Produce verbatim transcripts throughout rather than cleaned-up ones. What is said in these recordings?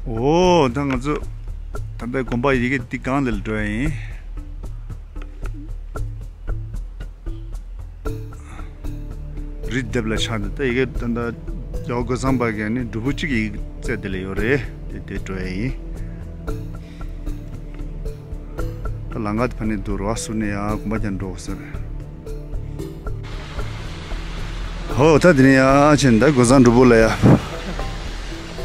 འོ་ད་ང་ཚོ་ད་ལྟ་དགོན་པ་ཡི་གེ་འདི་སྒང་ལ་འགྲོ་ཡ་ཡིན། རི་ལྡེབས་ལ་ཆགས་འདུག་ད་ཡི་གེ་ད་ལྟ་རྒྱལ་བ་རྒོད་ཚང་པ་གིས་ནི་སྒྲུབ་ཕུག་གཅིག་གི་རྩེ་དེ་ལ་ཡོད་རེད། དེ་དེ་འགྲོ་ཡ་ཡིན། ད་ལམ་ཁ་དེ་ཕར་ནས་འདུག་ར། བ་སུ་ནས་ཡ་དགོན་པ་རྒྱག་འགྲོ་དགོས་ས་རེད། ཧོ་ད་དེ་ནས་ཡ་ཕྱིན་ད་རྒོད་ཚང་སྒྲུབ་ཕུག་ལ་ཡ།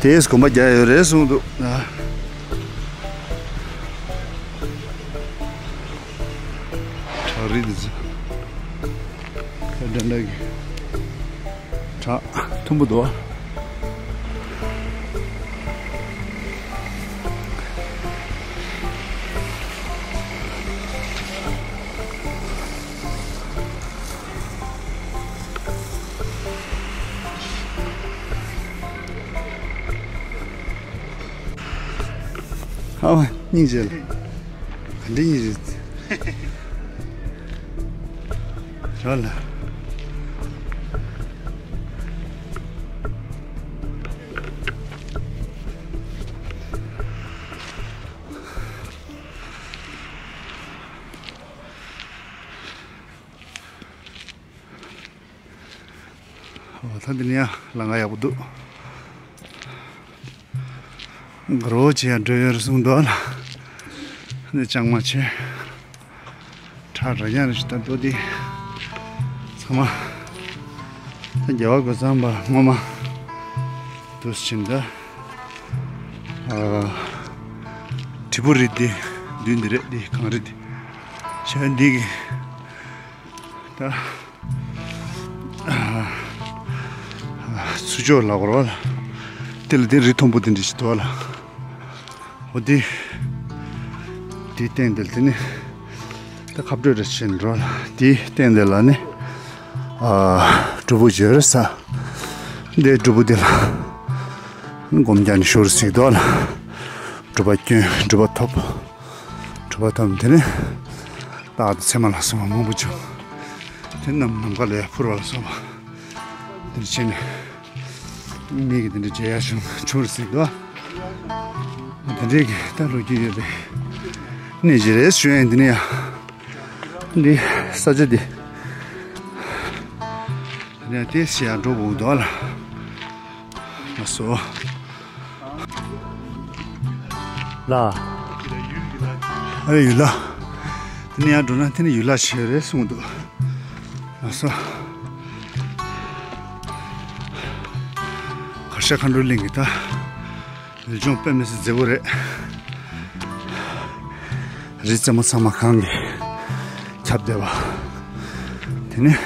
དེས་དགོན་པ་རྒྱག་ཡོད་རེད་གསུངས་འདུག་ན། བྲག་རི་འདི་ཚོ། ད་འདྲ་འདྲ་གི་བྲག་མཐོན་པོ་འདུག་ཨ། ཨ་མ་སྙིང་རྗེ་ལ། ག་འདྲ་ཡིན་རེད། རོ་ལ། ཨོ་ད་འདི་ནས་ཡང་ལམ་ཁ་ཡག་པོ་འདུག་དགའ་རོགས་བྱས་ཡང་འགྲོ་ཡོད་རེད་གསུངས་འདུག་ལ། འདི་ལྕང་མ་ཆེ། ཁྲ་ར་ཡང་རེ་ཞིག་ད་འགྲོ་འདི། ཚང་མ། ད་རྒྱལ་བ་རྒོད་ཚང་པ་སྔོན་མ། འདུག་ཕྱིན་ད། ཨ། དྲིལ་བུ་རི་འདི། མདུན་འདི་རེད་འདི་གངས་རི་འདི། བྱས་འདི་གི་ད། ཚུར་ཕྱོགས་ལ་གོ་རོ་ལ། དེ་ལ་དེ་རི་མཐོན་པོ་དེ་འདྲ་ཞིག་འདུག་ལ། འོ་དེ། དེའི་སྟེང་དེ་ལ་དེ་ནི། ད་ཁ་སྤྲོད་རེ་བྱེད་འགྲོ་ལ། དེའི་སྟེང་དེ་ལ་ནི། ཨ། སྒྲུབ་ཕུག་ཅིག་ཡོད་རེད་ས། འདི་སྒྲུབ་ཕུག་དེ་ལ། སྒོམ་རྒྱག་ནས་བཞུགས་རེ་ཟིག་འདུག་ལ། སྒྲུབ་པ་སྐྱོན་སྒྲུབ་པ་ཐོབ། གྲུབ་པ་ཐོབ་དེ་ནས་རྟག་ཏུ་ཚེར་མ་ལ་སོགས་པ་མང་པོ་བྱུང་། དེ་རྣམས་ནམ་མཁའ་ལ་འཕུར་བ་ལ་སོགས་པ་དེ་འདྲ་བྱས་ནས་མིག་གིས་དེ་འདྲ་མཇལ་ཡག་བྱུང་བྱུང་རེད་ཟེར་འདུག་དེ་འདྲའི་གི་ད་ལོ་རྒྱུས་ཡོད་པའི་གནས་ཅིག་རེད་ཞུ་ཡ་ཡིན། འདི་ནས་ཡང་འདི་ས་ཆ་འདི་དེ་ནས་དེ་ཞེ་ཡག་འགྲོ་དགོས་འདུག་ལ། ལགས་སོ། ལ། ཨ་རེ་ཡུལ་ལ། དེ་ནས་ཡར་འགྲོ་ན་དེ་ནས་ཡུལ་ལ་ཞིག་རེད་གསུངས་འདུག་ལགས་སོ། གར་ཞ་མཁའ་འགྲོའི་གླིང་གི་ད། ཡུལ་ལྗོངས་དཔེ་མི་སྲིད་མཛེས་པོ་རེད། རི་རྩེ་མོ་ཚང་མ་གངས་ཀྱིས་ཁྱབ་བསྡད་པ། དེ་ནས།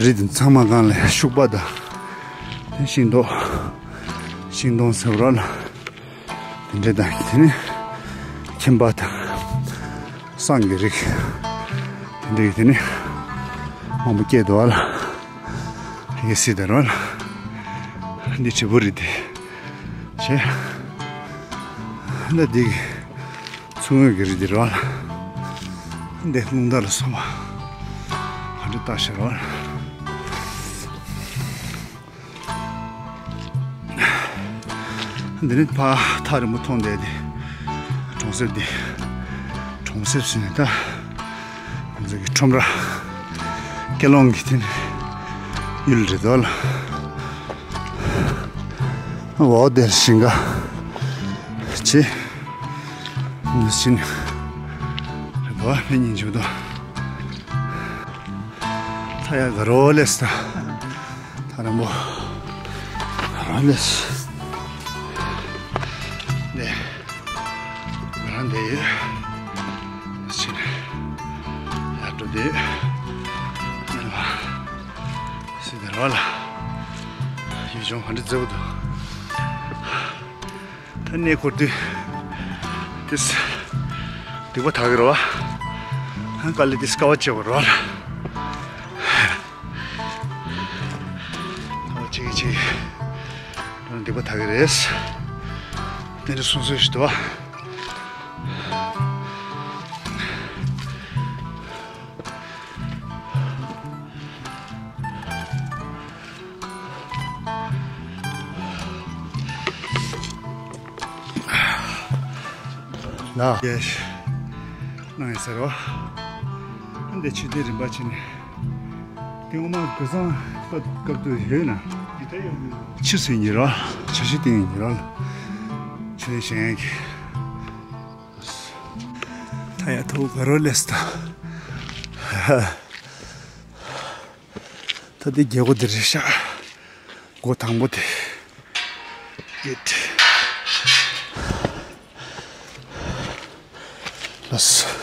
རི་དེ་ཚང་མ་སྒང་ལ་ཤུག་པ་དང་། དེ་ཤིང་ཏོག་ཤིང་སྡོང་ཟེར་བ་ལ། དེ་འདྲ་དང་དེ་ནས་ཁྱིམ་པ་དང་བསང་གི་རིགས་དེ་འདྲ་དེ་ནས་མང་པོ་སྐྱེས་འདུག་ལ། ཡེ་སི་དར་བ་ལ། འདི་དྲིལ་བུ་རི་དེ་བྱས། འདི་འདི་གི་མཚོ་ངོས་ཀྱི་རི་དེ་རེད་བ་ལ། འདི་རླུང་རྟ་ལ་སོགས་པ་ག་འདྲ་བཏགས་ཤག་རེད་བ་ལ། འདི་ནི་ཕ་ཐག་རིང་པོ་མཐོང་བསྡད་དེ། གྲོང་གསེབ་འདི། གྲོང་གསེབ་ཟེར་ནས་ད། ང་ཚོ་གི་ཁྲོམ་ར། སྐྱེ་ལོང་གི་དེ་ནི་ཡུལ་རེད་དོ་ལ། འོ་དེར་ཞིང་ཁ་ཆེ། འདི་ཕྱིན་རེད་དོ། ཕན་ཉིན་བྱུང་དོ། ད་ཡ་ག་རོ་ལེས་ད། ད་རང་མོ། ད་རང་ལེས། ནས། ང་རང་འདི་ཡོད། ཕྱིན། ཡར་འགྲོ་འདི་ཡོད། ཉན་པ། སྲིད་དེ་རོ་ལ། ཡུལ་ལྗོངས་ག་འདྲ་མཛེས་པོ་འདུག་ད་གནས་སྐོར་དུས། དེས། སྡིག་པ་དག་གི་རོ། ཧང་དཀའ་ལས་དེས་དཀའ་བ་སྤྱད་དགོས་རོ་ལ། ཨོ་ཅིག་ཅིག་སྡིག་པ་དག་གི་རེད། དེ་འདྲ་སོང་སོང་ཞིག་འདུག་བ། ལ། ཡེ། གནང་ཡིན་ཟེར་བ། འདི་ཆོས་སྡེ་རིམ་པ་བྱས་ནས། དེ་ངོ་མ་གུ་སང་སྐབས་སྐབས་དུ་ཡོད་ན། ཕྱིར་སོན་ཡིན་རོ། ཆ་ཤས་སྟེང་ཡིན་རོ། ཆོས་སྡེ་གཞན་གྱི། ད་ཡ་ཐོག་ག་རོ་ལེས་ད། ད་འདི་རྒྱལ་སྒོ་འདི་རེད་ཤག་སྒོ་དང་པོ་དེ། ཡེད། ལགས།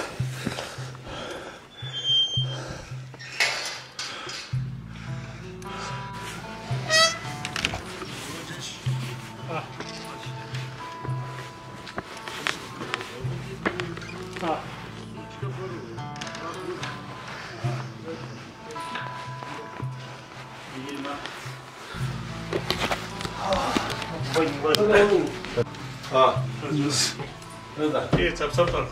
ཨ། ཨེ་ཚབ་ཚབ་པར་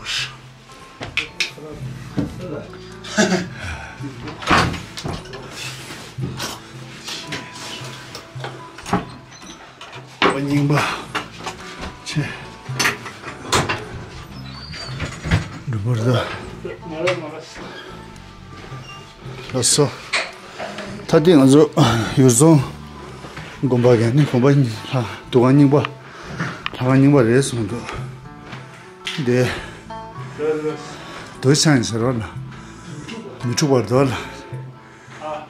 གོ། རྙིང་པ་ཆེ། འགྲུབ་པར་ད། ལགས་སོ། ད་ལྟའི་ང་ཚོ་ཡུལ་རྫོང་དགོན་པ་གན་ནི་དགོན་པ་ལྷ་འདུ་ཁང་རྙིང་པ། ལྷ་ཁང་རྙིང་པ་རེད་གསུངས་འདུག་དེ། འདུ་ཆང་ཟེར་བ་ལ། མི་འཁྲུགས་པར་འདུག་ལ།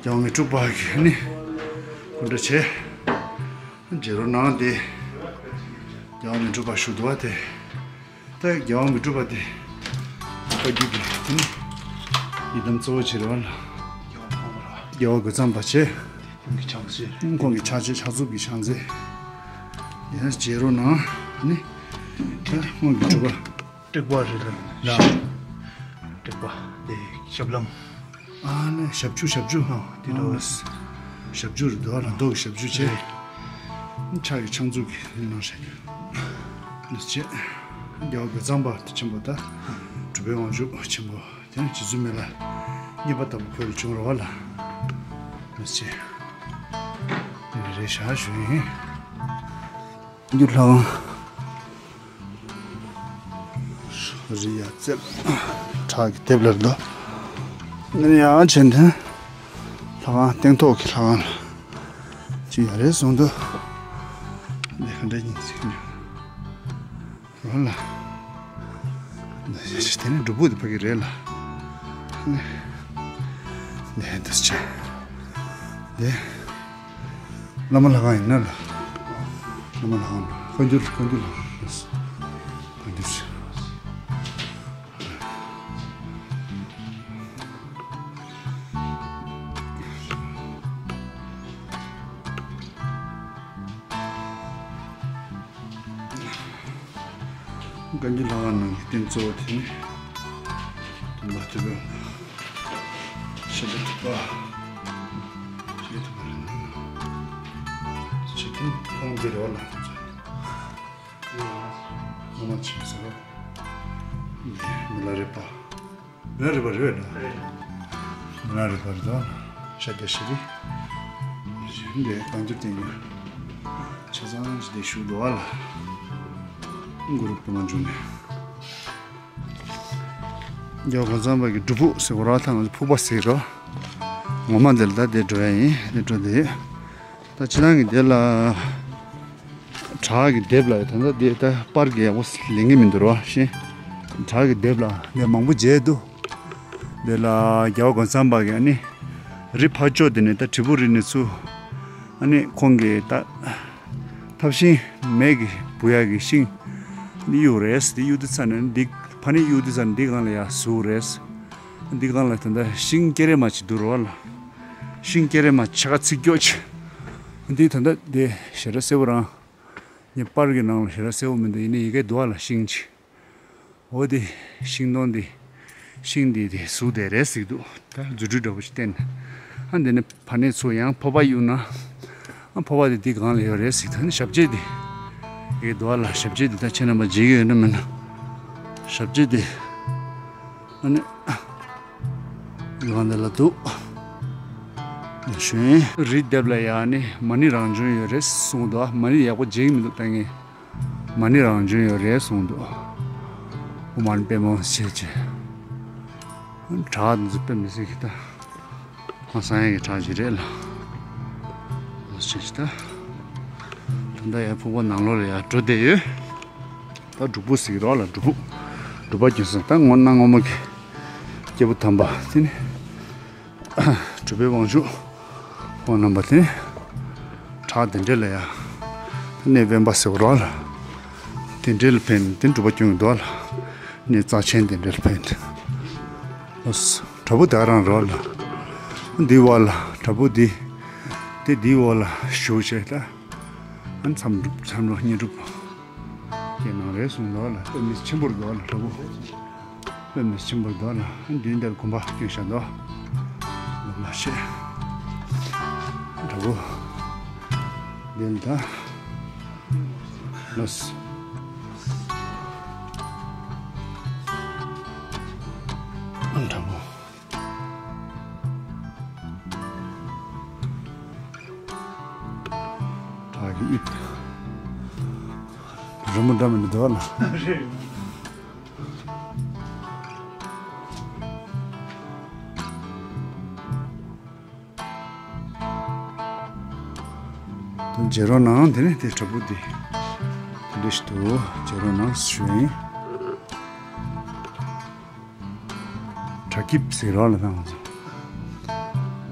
རྒྱལ་བ་མི་འཁྲུགས་པ་གི་ནི། སྐུ་འདྲ་བྱས། རྗེ་རོ་ནང་དེ། རྒྱལ་བ་མི་འཁྲུགས་པ་བཞུགས་འདུག་བ་དེ། ད་རྒྱལ་བ་མི་འཁྲུགས་པ་དེ། བཀའ་བརྒྱུད་ཀྱི་དེ་ནི། ཡི་དམ་གཙོ་བོ་བྱེད་རོགས་ལ། རྒྱལ་བ་རྒོད་ཚང་པ་བྱས། ཁོང་གི་ཕྱག་རྗེས། ཁོང་གི་ཕྱག་རྗེས་ཕྱག་མཛུབ་ཀྱི་ཕྱག་མཛེས། ཡང་རྗེ་རོ་ནང་ནི། ད་སྔོན་གྱི་སྒྲུབ་པ། སྤྲེགས་པ་རེད་ལ། ལ། སྤྲེགས་པ་དེ་ཞབས་ལྷམ། ཨ་ནི་ཞབས་ཀྱུ་ཞབས་ཀྱུ། ཨ་དེ་འདྲ་བ། ཞབས་ཀྱུ་རེད་འདུག་ལ། མདོག་གི་ཞབས་ཀྱུ་བྱས། ཕྱག་གི་ཕྱག་མཛུབ་ཀྱི་གནང་བཞག་རྒྱུ། འདི་བྱས། རྒྱལ་བ་རྒོད་ཚང་པ་ཆེན་པོ་དང་། གྲུབ་པའི་དབང་ཕྱུག་ཆེན་པོ་དེ་ནི་རྗེ་བཙུན་མི་ལ་གཉིས་པ་ལྟ་བུ་ཁོས་བྱུང་རོགས་ལ། འདི་བྱས། འདི་རེ་བཞག་ཞུ་ཡིན། འདི་ལྷ་ཁང་། རི་ཡ་རྩེ་བྲག་གི་ལྡེབས་ལ་འདུག་ནི་ཡང་ཆེན་ཐན་ལྷ་ཁང་སྟེང་ཐོག་གི་ལྷ་ཁང་ཅིག་ཡ་རེད་གསུངས་འདུག་འདི་ག་འདྲ་ཡིན་ཟེར་ནས་རོ་ལ། འདི་དེ་ནི་སྒྲུབ་ཕུག་དེ་ཕ་གི་རེད་ལ། འདི་འདི་ཆེ་འདི། བླ་མ་ལྷ་ཁང་ཡིན་ན་ལ། བླ་མ་ལྷ་ཁང་། བཀའ་འགྱུར། བཀའ་འགྱུར་ལ། བཀའ་འགྱུར། བཀའ་འགྱུར་ལྷ་ཁང་ནང་གི་རྟེན་གཙོ་བོ་དེ་ནི། སྟོན་པ་ཐུབ་པའི་ཤཱཀྱ་ཐུབ་པ། ཤཱཀྱ་ཐུབ་པ་རེད་ན། ཆེ་མཐོང་དེ་རེད་བ་ལ། ངོ་མ་ཆེ་ཟེར་བ། མི་ལ་རས་པ། མི་ལ་རས་པ་རེད་ན། མི་ལ་རས་པ་རེད་དོ། ཤཱཀྱ་ཤྲཱི། འདི་བཀའ་འགྱུར་དེ་ཉིད་ཆ་ཚང་ཞིག་དེ་ཞུ་འདུག་བ་ལ། གུ་རུ་པུ་མ་འཇུ་ནས། རྒྱལ་བ་རྒོད་ཚང་པ་གི་སྒྲུབ་ཕུག་ཟེར་བ་ར་ཐང་ཕུག་པ་ཟེར་རོ། ངོ་མ་འདི་ལ་ད་དེ་འགྲོ་ཡ་ཡིན། དེ་འགྲོ་དེ། ད་ཕྱི་ནང་གི་དེ་ལ། བྲག་གི་ལྡེབས་ལ་ད་ལྟ་དེ་ད་པར་གི་ཡག་པོ་ལེན་གི་མི་འདུག་རོ་ཤེ། བྲག་གི་ལྡེབས་ལ་དེ་མང་པོ་མཇལ་འདུག་དེ་ལ་རྒྱལ་བ་རྒོད་ཚང་པ་གི་ཨ་ནི། རི་ཕར་ཕྱོགས་དེ་ནས་ད་དྲིལ་བུ་རི་ནས་ཚུར། ཨ་ནི་ཁོང་གི་ད། ཐབ་ཤིང་མེ་གི་བུ་ཡ་གི་ཤིང་། འདི་གཡུག་རེད། འདི་གཡུག་དུས་ཙ་ནས་འདི་ཕ་ནི་གཡུག་དུས་ཙ་ནས་འདི་སྒང་ལ་ཡ་ཟུག་རེད། འདི་སྒང་ལ་ད་ལྟ་ཤིང་ཀེ་རེ་མ་ཅིག་འདུག་རོ་ལ། ཤིང་ཀེ་རེ་མ་ཆ་ག་ཚིག་སྐྱོ་ཆེ། འདི་ད་ལྟ་དེ་ཞེ་དྲག་གསལ་པོ་རང་། ངས་པར་གི་ནང་ལ་ཞེ་དྲག་གསལ་པོ་མི་འདུག་ཡིན་ནའི་ཡི་གེ་འདུག་ཨ་ལ་ཤིང་ཅིག་འོ་དེ་ཤིང་སྡོང་འདི། ཤིང་འདི་དེ་ཟུག་དེ་རེད་ཟིག་འདུག་ད་རྫུ་འཕྲུལ་འདྲ་པོ་ཞིག་བསྟན། ཨ་འདི་ནི་ཕ་ནས་ཚུར་ཡང་ཕོར་པ་གཡུག་ན། ཨ་ཕོར་པ་དེ་འདི་སྒང་ལ་ཡོད་རེད་ཟིག་ད་ནི་ཞབས་རྗེས་འདི། ཡི་གེ་འདུག་ཨ་ལ་ཞབས་རྗེས་འདི་ད་ཁྱེད་རྣམ་པ་མཇལ་གི་ཡོད་ན་མེད་ན། ཞབས་རྗེས་འདི། ཨ་ནི། སྒང་འདི་ལ་འདུག་ཞུན། རི་ལྡེབས་ལ་ཡ་ནི་མ་ཎི་རང་བྱོན་ཡོད་རེད་གསུངས་འདུག་མ་ཎི་ཡག་པོ་མཇལ་གི་མི་འདུག་ད་ངས། མ་ཎི་རང་བྱོན་ཡོད་རེད་གསུངས་འདུག་ཁོ་མར་པད་མོ་བྱས་བྱས། བྲག་འདི་ཚོ་དཔེ་མི་སྲིད་ཀྱི་ད། ཧང་སང་ཡག་གི་བྲག་ཅིག་རེད་ལ། ལོ་ཆེ་ཆེ་ད། ད་ལྟ་ཡར་ཕུག་པ་ནང་ལོགས་ལ་ཡར་འགྲོ་བསྡད་ཡོད། ད་སྒྲུབ་ཕུག་ཟེར་གི་རེད་ལ། སྒྲུབ་ཕུག་སྒྲུབ་པ་སྐྱོན་སོང་། ད་སྔོན་གནའ་སྔ་མོ་གི་སྐྱེས་བུ་དམ་པ་དེ་ནི། གྲུབ་པའི་དབང་ཕྱུག་ཁོང་རྣམ་པ་དེ་ནི། བྲག་དེ་འདྲ་ལ་ཡ། གནས་དབེན་པ་ཟེར་བ་རེད་ལ། དེ་འདྲ་ལ་ཕེབས་ནས་དེ་སྒྲུབ་པ་སྐྱོན་གི་འདུག་ལ། གནས་རྩ་ཆེན་དེ་འདྲ་ལ་ཕེབས་ནས། ཨོ། བྲག་ཕུག་དེ་ག་རང་རེད་ལ། འདིའི་འོག་ལ་བྲག་ཕུག་འདི། དེ་འདིའི་འོག་ལ་བཞུགས་བྱས་ད། ཨ་མཚམས་སྒྲུབ་མཚམས་རོ་བསྙེན་སྒྲུབ་ཀྱི་གནང་རེད་གསུངས་འདུག་ལ། དཔེ་མི་ཆེན་པོར་འདུག་ལ། བྲག་ཕུག་དཔེ་མི་ཆེན་པོར་འདུག་ལ། མདུན་དེར་དགོན་པ་བསྐྱོན་བཞག་འདུག་ལ། མ་ཤེས། བྲག་ཕུག་འདི་ལ་ད། ལོས། ཨ་བྲག་ཕུག་བྲག་གི་དབྱིབས། རི་མོ་འདྲ་མི་འདུག་ལ། དེ་མཇལ་རོགས་གནང་། དེ་ནས་དེ་བྲག་ཕུག་དེ། དེ་འདྲ་ཞིག་འདུག་མཇལ་རོགས་གནང་ཞུ་ཡིན། བྲག་སྐྱིབས་ཟེར་རོགས་ལ་ད་ང་ཚོ།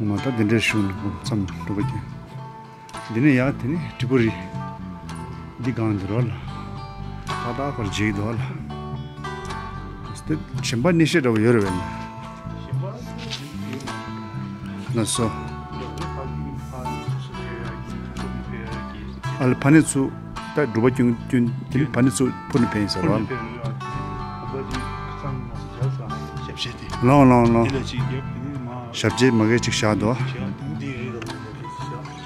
ང་ད་འདི་འདྲའི་གཞུང་ལ་མཚམས་འགྲོ་གི་ཡོད། འདི་ནས་ཡར་དེ་ནི་དྲིལ་བུ་རི། འདི་སྒང་འདི་རོགས་ལ། ཏག་ཏག་པར་མཇལ་གྱི་འདུག་ལ། དེ་གཞན་པ་གནས་བཤད་འདྲ་བོ་ཡོད་རེད་པས་ན། ལགས་སོ། ཨ་ལ་ཕ་ནི་ཚུ། ད་སྒྲུབ་པ་སྐྱོན་སྐྱོན་དེ་ནི་ཕ་ནི་ཚུ་ཕུ་ནི་ཕན་ཡིན་ཟེར་བ། ལོང་ལོང་ལོང་། ཞབས་རྗེས་མ་གི་ཅིག་བཞག་འདུག་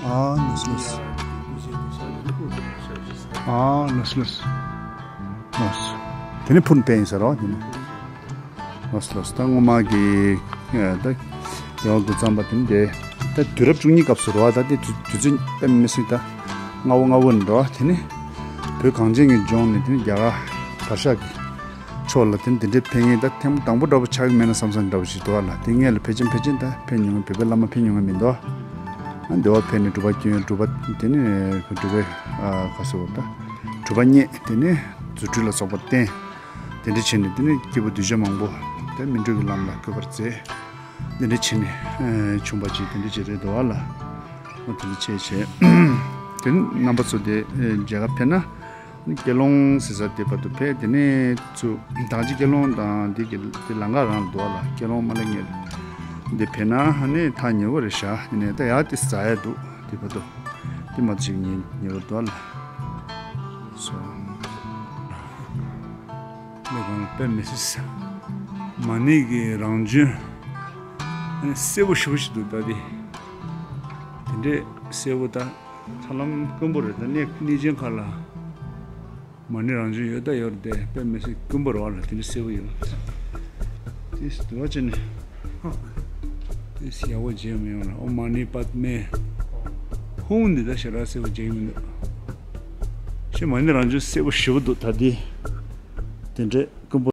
ཨ་ནུས་ནུས། ཨ་ནུས་ནུས། ལོས། དེ་ནི་ཕུ་ནི་ཕན་ཡིན་ཟེར་བ་དེ་ནི། ལོས་ལོས། ད་སྔོན་མ་གི་ད་ཡོང་དུ་བརྩམས་པ་དེ་ནི་དེ། ད་དུས་རབས་བཅུ་གཉིས་སྐབས་སུ་རེད་བ། ད་དེ་དུས་དུས་ཚོད་ད་མི་སྲིད་ད། སྔ་བོ་སྔ་བོ་ནས་རེད་བ། དེ་ནི་བོད་གངས་ཅན་གྱི་ལྗོངས་ནས་དེ་ནི་རྒྱ་གར་བར་ཤ་གི་ཕྱོགས་ལ་དེ་ནི་དེ་འདྲའི་ཕེབས་མཁན་ད་ཐེངས་མ་དང་པོ་འདྲ་པོ་ཆགས་ཀྱི་མེད་ན་བསམ་བསམ་འདྲ་པོ་ཞིག་འདུག་བ་ལ། དེ་སྔོན་ལ་ཕལ་ཆེར་ཕལ་ཆེར་ད་ཕེབས་མྱོང་བའི་བོད་པའི་བླ་མ་ཕེབས་མྱོང་བ་མི་འདུག་ཨ་འདི་བ་ཕེབས་ནས་སྒྲུབ་པ་སྐྱོན། སྒྲུབ་པ་དེ་ནི་སྒྲུབ་པའི་ཨ་ག་ཟེར་བ་ད། སྒྲུབ་པ་བརྙེས། དེ་ནི་རྫུ་འཕྲུལ་ལ་སོགས་པ་བསྟན། དེ་འདྲ་བྱས་ནས་དེ་ནི་སྐྱེས་བུ་གདུལ་བྱ་མང་པོ་དེ་སྨིན་གྲོལ་གྱི་ལམ་ལ་བཀོད་པར་མཛད། དེ་འདྲ་བྱས་ནས་ཨ་བྱུང་བ་ཅིག་དེ་འདྲ་ཅིག་རེད་འདུག་བ་ལ། འོ་དེ་འདྲ་བྱས་བྱས། དེ་ནི་རྣམ་པ་ཚོ་དེ་ཨ་མཇལ་ཁ་ཕེབས་ན། སྐྱེ་ལོང་ཟེར་ས་དེ་བར་དུ་ཕེབས། དེ་ནས་ཚུར་ད་ཅི་སྐྱེ་ལོང་དང་དེ་གི་དེ་ལམ་ཁ་རང་ལ་འདུག་བ་ལ། སྐྱེ་ལོང་མ་ལ་ངེད་འདི་ཕེབས་ན་ཨ་ནི་ཐག་ཉེ་བོ་རེད་ཤག་དེ་ནས་ད་ཡར་དེ་ཟ་ཡ་འདུག་དེ་བར་དུ་དེ་མ་ཅིག་ཉེ་ཉེ་བོ་འདུག་བ་ལ། སོ། ལས་གང་ལ་དཔེ་མི་སྲིད། མ་ཎི་གི་རང་བྱོན། ཨ་ནི་གསལ་པོ་ཞེ་པོ་ཞིག་འདུག་ད་དེ། དེ་འདྲའི་གསལ་པོ་ད། ཧ་ལམ་དཀོན་པོ་རེད། ད་གནས་གནས་ཆེན་ཁག་ལ་མ་ཎི་རང་བྱོན་ཡོད་ད་ཡོད་རེད་དེ། དཔེ་མི་སྲིད་དཀོན་པོ་རེད་བ་ལ། དེ་འདྲ་གསལ་པོ་ཡོད། དེ་དུ་བ་ཅན་ནི་དེ་ཡག་པོ་མཇལ་མི་ཡོང་ལ། ཨོཾ་མ་ཎི་པདྨེ་ཧཱུྃ་འདི་ད་ཞེ་དྲག་གསལ་པོ་མཇལ་མི་འདུག་ཞེས་མ་ཎི་རང་བྱོན་གསལ་པོ་ཞེ་པོ་འདུག་ད་དེ་དེ་འདྲའི་དཀོན་པོ།